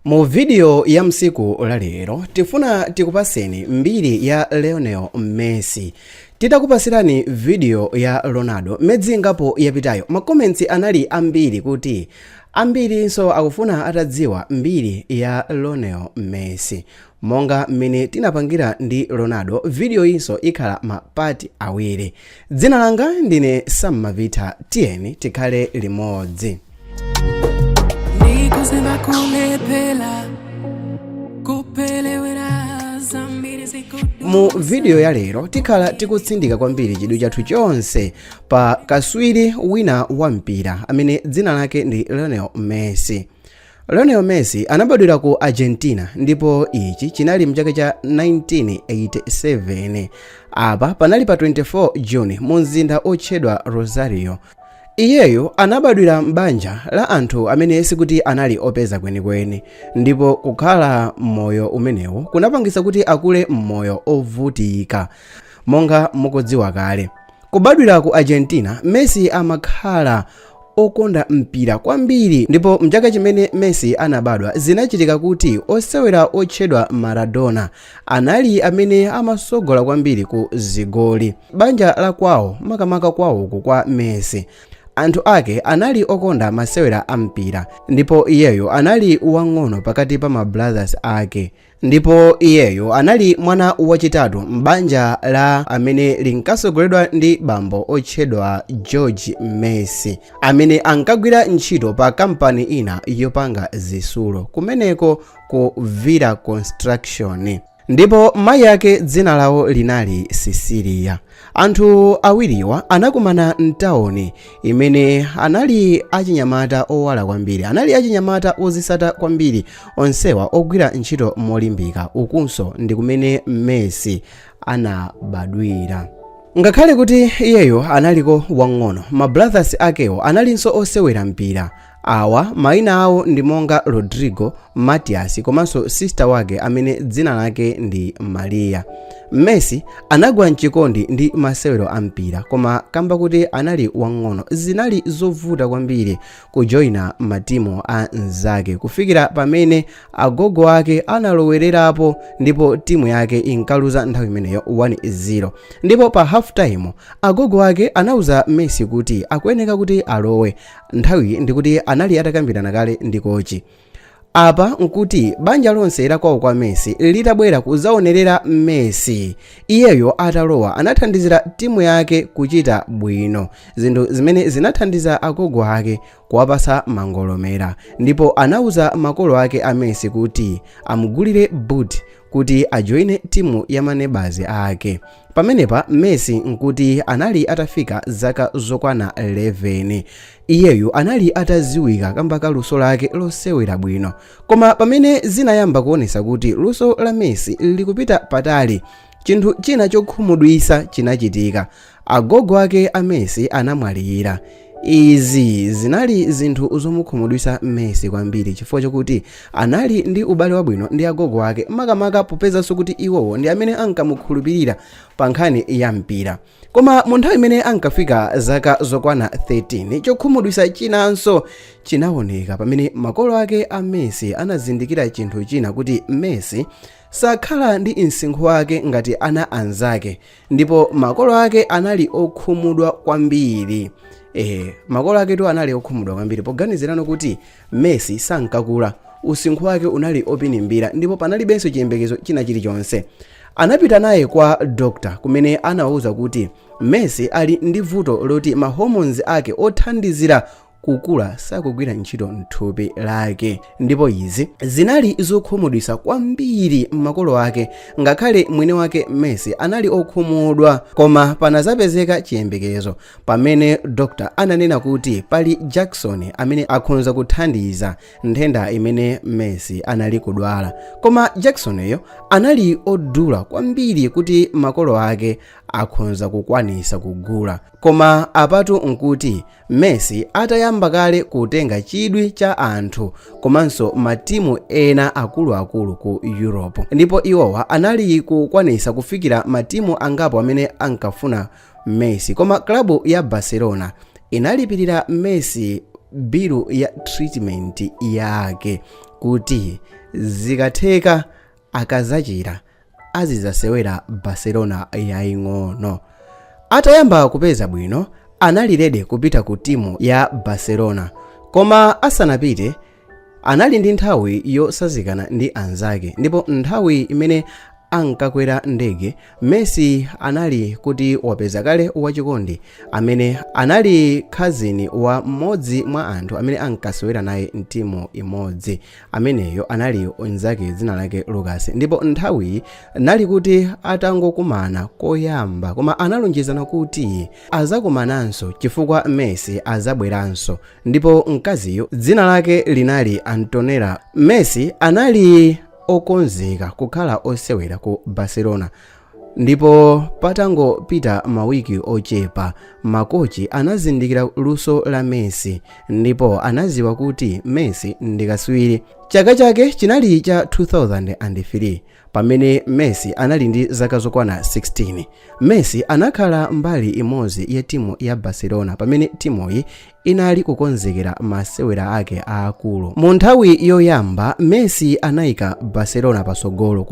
Mu video ya msiku la lero tifuna tikupaseni mbiri ya Lionel Messi. Titakupasirani video ya Ronaldo miyezi ingapo yapitayo, ma comments anali ambiri kuti ambirinso akufuna atadziwa mbiri ya Lionel Messi. Monga mmene tinapangira ndi Ronaldo, video inso ikhala ma part awiri. Dzina langa ndine Sam Mavita, tiyeni tikhale limodzi. Ndikuziva kulephera kupelewera zambiri. Mu video ya lero tikhala tikutsindika kwambiri chidwi chathu chonse pa kaswiri wina wa mpira amene dzina lake ndi Lionel Messi. Lionel Messi anabadwira ku Argentina ndipo ichi chinali mchaka cha 1987. Apa panali pa 24 June mu mzinda otchedwa Rosario. Iyeyo anabadwira m'banja la anthu amene sikuti anali opeza kwenikweni, ndipo kukhala m'moyo umenewu kunapangisa kuti akule m'moyo ovutika. Monga mukudziwa kale, kubadwira ku Argentina, Messi amakhala okonda mpira kwambiri, ndipo mchaka chimene Messi anabadwa zinachitika kuti osewera otchedwa Maradona anali amene amasogola kwambiri ku zigoli. Banja la kwawo, makamaka kwawoku kwa Messi, anthu ake anali okonda masewera a mpira, ndipo iyeyo anali wang'ono pakati pa ma brothers ake, ndipo iyeyo anali mwana wachitatu m'banja la amene linkasogoledwa ndi bambo otchedwa George Messi, amene ankagwira ntchito pa kampani ina yopanga zisulo kumeneko ku Villa Construction, ndipo mayi ake dzina lawo linali Cecilia. Anthu awiriwa anakumana mtawuni imene anali achinyamata owala kwambiri, anali achinyamata ozisata kwambiri, onsewa ogwira ntchito molimbika. Ukunso ndi kumene Messi anabadwira. Ngakhale kuti iyeyo analiko wang'ono, ma brothers akewo analinso osewera mpira. Awa mayina awo ndi monga Rodrigo, Matias komanso sister wake amene dzina lake ndi Maria. Messi anagwa mchikondi ndi masewero a mpira, koma kamba kuti anali wang'ono zinali zovuta kwambiri kujoyina matimu a mnzake, kufikira pamene agogo ake analowererapo ndipo timu yake inkaluza nthawi imeneyo 1-0. Ndipo pa half time agogo ake anauza Messi kuti akuyeneka kuti alowe. Nthawi ndikuti anali atakambirana kale ndi kochi. Apa nkuti banja lonse la kwawo kwa Messi litabwera kudzaonerera Messi. Iyeyo atalowa anathandizira timu yake kuchita bwino, zinthu zimene zinathandiza agogo ake kuwapasa mangolomera, ndipo anauza makolo ake a Messi kuti amugulire boot kuti ajoine timu ya manebazi ake. Pamenepa Messi nkuti anali atafika zaka zokwana 11. Iyeyu anali ataziwika kamba ka luso lake losewera bwino. Koma pamene zinayamba kuonesa kuti luso la Messi likupita patali, chinthu china chokhumudwitsa chinachitika. Agogo ake a Messi anamwalira. Izi zinali zinthu zomukhumudwitsa Messi kwambiri, chifukwa chokuti anali ndi ubale wabwino ndi agogo ake, makamaka popezanso kuti iwowo ndi amene ankamukhulupirira pa nkhani ya mpira. Koma mu nthawi imene ankafika zaka zokwana 13, chokhumudwitsa chinanso chinaoneka pamene makolo ake a Messi anazindikira chinthu china, kuti Messi sakhala ndi msinkhu wake ngati ana anzake, ndipo makolo ake anali okhumudwa kwambiri. Makolo aketu anali okhumudwa kwambiri poganizirano kuti Messi sankakula, usinkhu wake unali opinimbira ndipo panalibenso chiyembekezo china chilichonse. Anapita naye kwa doctor kumene anawuza kuti Messi ali ndi vuto loti ma hormones ake othandizira kukula sakugwira ntchito mthupi lake, ndipo izi zinali zokhumudwitsa kwambiri makolo ake. Ngakhale mwini wake Messi anali okhumudwa, koma panazapezeka chiyembekezo pamene doctor ananena kuti pali jakisoni amene akhonza kuthandiza nthenda imene Messi anali kudwala. Koma jakisoniyo anali odula kwambiri kuti makolo ake akhonza kukwanisa kugula. Koma apatu nkuti Messi atayamba kale kutenga chidwi cha anthu komanso matimu ena akuluakulu ku Europe, ndipo iwowa anali kukwanisa kufikira matimu angapo amene ankafuna Messi. Koma klabu ya Barcelona inalipirira Messi bilu ya treatment yake. Kuti zikatheka akazachira azizasewera Barcelona yaying'ono. Atayamba kupeza bwino, anali ready kupita ku timu ya Barcelona, koma asanapite anali ndi nthawi yosazikana ndi anzake. Ndipo nthawi imene ankakwera ndege, Messi anali kuti wapeza kale wachikondi amene anali cousin wa mmodzi mwa anthu amene ankasewera naye mtimu imodzi. Ameneyo anali mnzake dzina lake Lucas, ndipo nthawiyi nali kuti atangokumana koyamba, koma analonjezana kuti azakumananso chifukwa Messi azabweranso. Ndipo mkaziyo dzina lake linali Antonella. Messi anali okonzeka kukhala osewera ku Barcelona, ndipo patangopita mawiki ochepa makochi anazindikira luso la Messi ndipo anaziwa kuti Messi ndi kaswiri. Chaka chake chinali cha 2003 pamene Messi anali ndi zaka zokwana 16. Messi anakhala mbali imodzi ya timu ya Barcelona pamene timuyi inali kukonzekera masewera ake aakulu. Mu nthawi yoyamba Messi anayika Barcelona pasogolo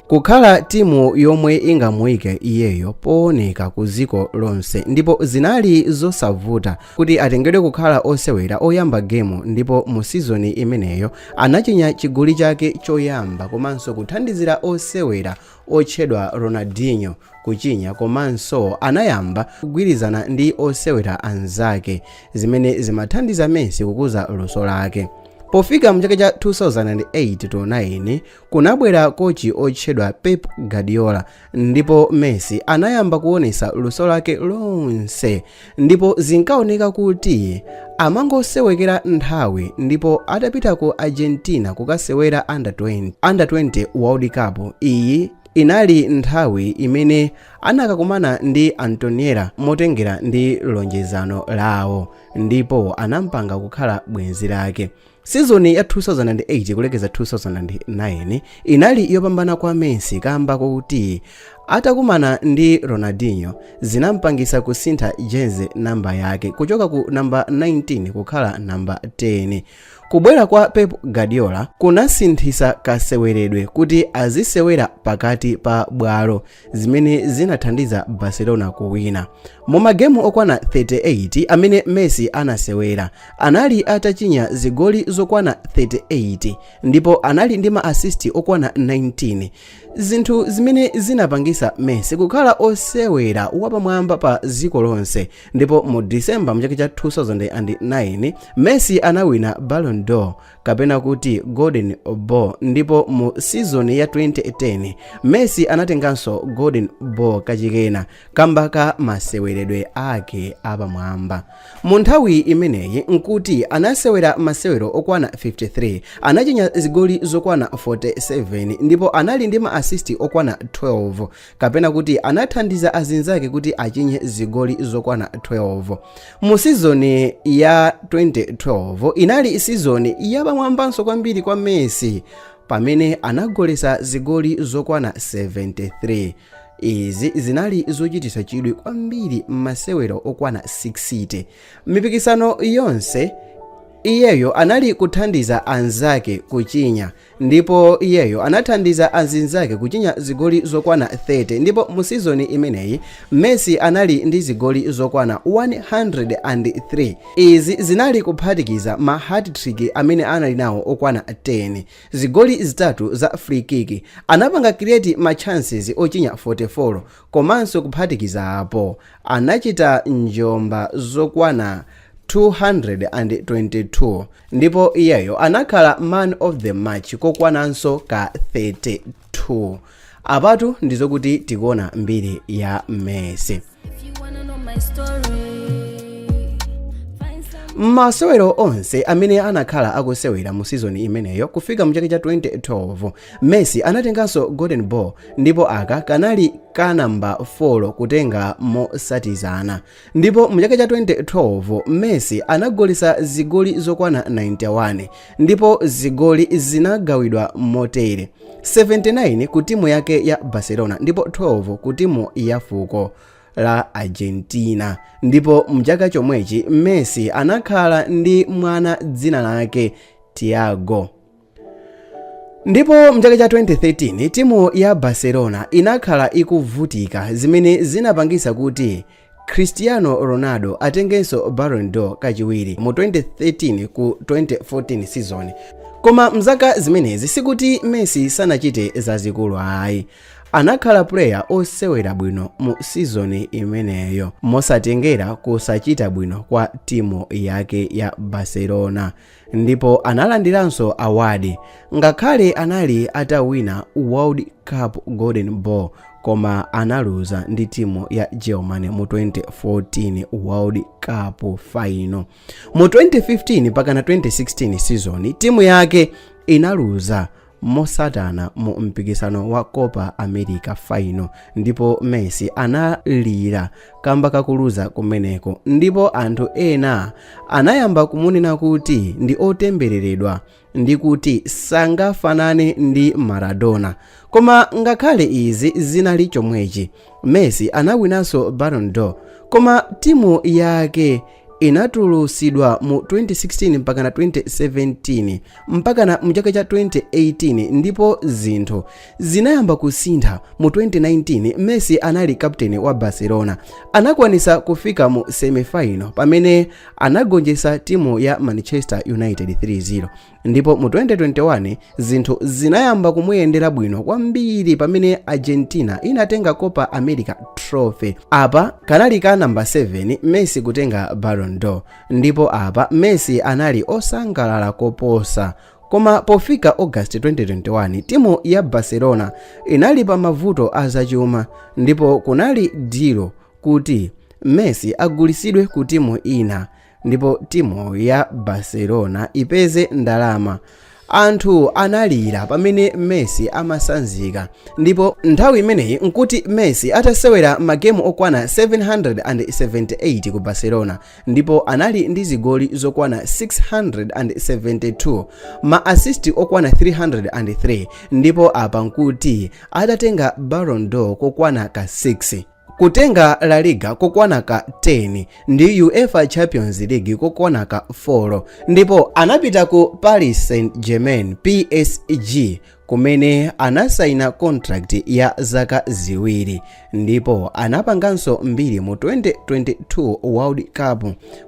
kukhala timu yomwe ingamuyike iyeyo pooneka ku dziko lonse, ndipo zinali zosavuta kuti atengedwe kukhala osewera oyamba gemu. Ndipo mu sizoni imeneyo anachinya chigoli chake choyamba komanso kuthandizira osewera otchedwa Ronaldinho kuchinya, komanso anayamba kugwirizana ndi osewera anzake zimene zimathandiza Messi kukuza luso lake. Pofika mchaka cha 2008-9 kunabwera kochi otchedwa Pep Guardiola, ndipo Messi anayamba kuonesa luso lake lonse ndipo zinkaoneka kuti amangosewekera nthawi. Ndipo atapita ku Argentina kukasewera under 20 World Cup, iyi inali nthawi imene anakakumana ndi Antonella motengera ndi lonjezano lawo, ndipo anampanga kukhala bwenzi lake. Sizoni ya 2008 kulekeza 2009 inali yopambana kwa Messi kamba kuti atakumana ndi Ronaldinho zinampangisa kusintha jezi namba yake kuchoka ku namba 19 kukhala namba 10. Kubwera kwa Pep Guardiola kunasinthisa kaseweredwe kuti azisewera pakati pa bwalo, zimene zinathandiza Barcelona kuwina. Mu magemu okwana 38 amene Messi anasewera, anali atachinya zigoli zokwana 38 ndipo anali ndi ma assist okwana 19, zinthu zimene zinapangisa Messi kukhala osewera wapamwamba pa dziko lonse. Ndipo mu Disemba mchaka cha 2009 Messi anawina Ballon d'Or kapena kuti Golden Ball, ndipo mu sizoni ya 2010 Messi anatenganso Golden Ball kachikena kamba ka maseweredwe ake apamwamba. Mu nthawi imeneyi nkuti anasewera masewero okwana 53, anachinya zigoli zokwana 47 ndipo anali ndi ma assist okwana 12, kapena kuti anathandiza azinzake kuti achinye zigoli zokwana 12. Mu sizoni ya 2012 inali sizoni yapamwambanso kwambiri kwa Messi pamene anagolesa zigoli zokwana 73. Izi zinali zochititsa chidwi kwambiri m'masewero okwana 60. Mipikisano yonse iyeyo anali kuthandiza anzake kuchinya, ndipo iyeyo anathandiza azinzake kuchinya zigoli zokwana 30. Ndipo mu sizoni imeneyi Messi anali ndi zigoli zokwana 103. Izi zinali kuphatikiza ma hat-trick amene anali nawo okwana 10, zigoli zitatu za free kick, anapanga create ma chances ochinya 44, komanso kuphatikiza apo anachita njomba zokwana 222, ndipo iyeyo anakhala man of the match kokwananso ka 32. Apatu ndizokuti tikuona mbiri ya Messi. If you wanna know my story, find some. Masewero onse amene anakhala akusewera mu sizoni imeneyo kufika mchaka cha 2012, Messi anatenganso Golden Ball, ndipo aka kanali ka namba 4 kutenga mosatizana. Ndipo mchaka cha 2012 Messi anagolesa zigoli zokwana 91, ndipo zigoli zinagawidwa motere: 79 ku timu yake ya Barcelona ndipo 12 ku timu ya fuko la Argentina. Ndipo mchaka chomwechi Messi anakhala ndi mwana dzina lake Tiago. Ndipo mchaka cha 2013 timu ya Barcelona inakhala ikuvutika, zimene zinapangisa kuti Cristiano Ronaldo atengenso Ballon d'Or kachiwiri mu 2013 ku 2014 season. Koma mzaka zimenezi sikuti Messi sanachite zazikulu ayi. Anakhala player osewera bwino mu season imeneyo, mosatengera kusachita bwino kwa timu yake ya Barcelona, ndipo analandiranso award. Ngakhale anali atawina World Cup Golden Ball, koma analuza ndi timu ya Germany mu 2014 World Cup final. Mu 2015 pakana 2016 season, timu yake inaluza mosatana mu mpikisano wa Copa America final, ndipo Messi analira kamba kakuluza kumeneko, ndipo anthu ena anayamba kumunena kuti ndi otembereredwa ndi kuti sangafanane ndi Maradona. Koma ngakhale izi zinali chomwechi, Messi anawinanso Ballon d'Or, koma timu yake inatulusidwa mu 2016 mpakana 2017 mpakana mu chaka cha 2018, ndipo zinthu zinayamba kusintha mu 2019. Messi anali captain wa Barcelona, anakwanisa kufika mu semifinal pamene anagonjetsa timu ya Manchester United 3-0. Ndipo mu 2021 zinthu zinayamba kumuyendera bwino kwambiri pamene Argentina inatenga Copa America trophy. Apa kanali ka namba 7 Messi kutenga Ballon d'Or, ndipo apa Messi anali osangalala koposa. Koma pofika August 2021, timu ya Barcelona inali pa mavuto azachuma, ndipo kunali deal kuti Messi agulisidwe ku timu ina ndipo timu ya Barcelona ipeze ndalama. Anthu analira pamene Messi amasanzika, ndipo nthawi imeneyi nkuti Messi atasewera magemu okwana 778 ku Barcelona, ndipo anali ndi zigoli zokwana 672, ma assist okwana 303, ndipo apa nkuti atatenga Ballon d'Or kokwana ka 6, kutenga La Liga kokwana ka 10 ndi UEFA Champions League kokwana ka 4. Ndipo anapita ku Paris Saint Germain, PSG, kumene anasaina contract ya zaka 2, ndipo anapanganso mbiri mu 2022 World Cup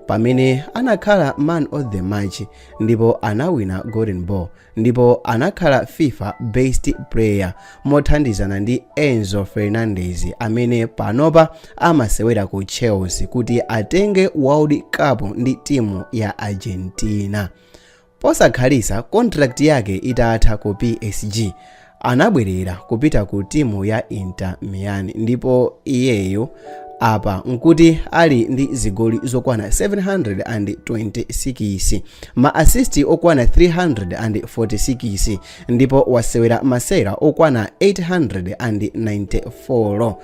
pamene anakhala man of the match, ndipo anawina Golden Ball, ndipo anakhala FIFA Best Player mothandizana ndi Enzo Fernandez, amene panopa amasewera ku Chelsea, kuti atenge World Cup ndi timu ya Argentina. Posakhalisa contract yake itatha ku PSG, anabwerera kupita ku timu ya Inter Miami, ndipo iyeyo apa nkuti ali ndi zigoli zokwana 726, ma assist okwana 346, ndipo wasewera masewera okwana 894.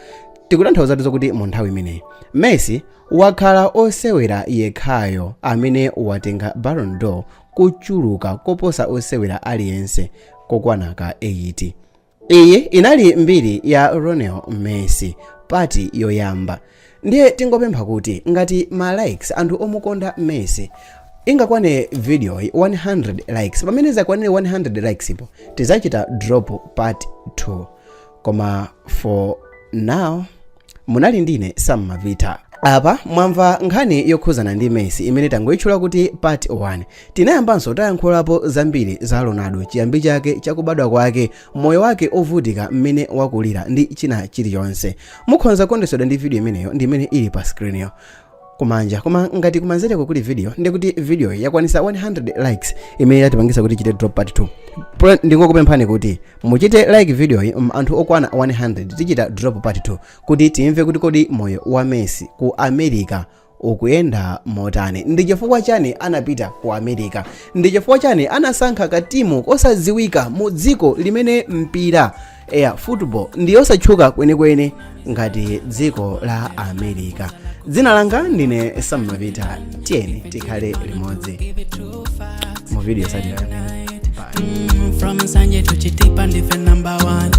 Tikutanthauza zokuti mu nthawi imeneyi Messi wakhala osewera yekhayo amene watenga Ballon d'Or kuchuluka koposa osewera aliyense, kokwana ka 8. Iyi inali mbiri ya Lionel Messi, part yoyamba. Ndiye tingopempha kuti ngati ma likes, anthu omukonda Messi, ingakwane video 100 likes, pamene zakwanire 100 likes ipo tizachita drop part 2. Koma for now, munali ndine Sam Mavita. Apa mwamva nkhani yokhuzana ndi Messi imene tangoyitchula kuti part 1. Tinayambanso tayankhulapo zambiri za Ronaldo, chiyambi chake, chakubadwa kwake, moyo wake ovutika, mmene wakulira ndi china chilichonse. Mukhoza kukondwesedwa ndi video imeneyo ndi imene ili pa screen yo kumanja, koma ngati kumanzereko kuli video, ndikuti video yakwanisa 100 likes imene yatipangisa kuti chite drop part 2. Ndingokupemphani kuti muchite like video iyi, anthu okwana 100, tichita drop part 2 kuti timve kuti kodi moyo wa Messi ku America ukuyenda motani, ndi chifukwa chani anapita ku America, ndi chifukwa chani anasankha katimu kosadziwika mu dziko limene mpira eya football ndi yosatchuka kwenikweni ngati dziko la America. Dzina langa ndine Sam Mavita. Tiyeni tikhale limodzi mu video yotsatira. Bye. From Nsanje to Chitipa ndife number one.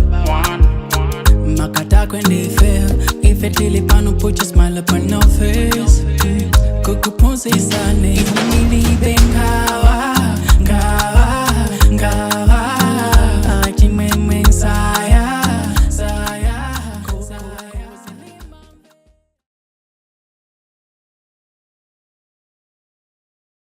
Makatakwe ndife ife tili pano, put your smile upon your face. Kukuphunzisane nilibe.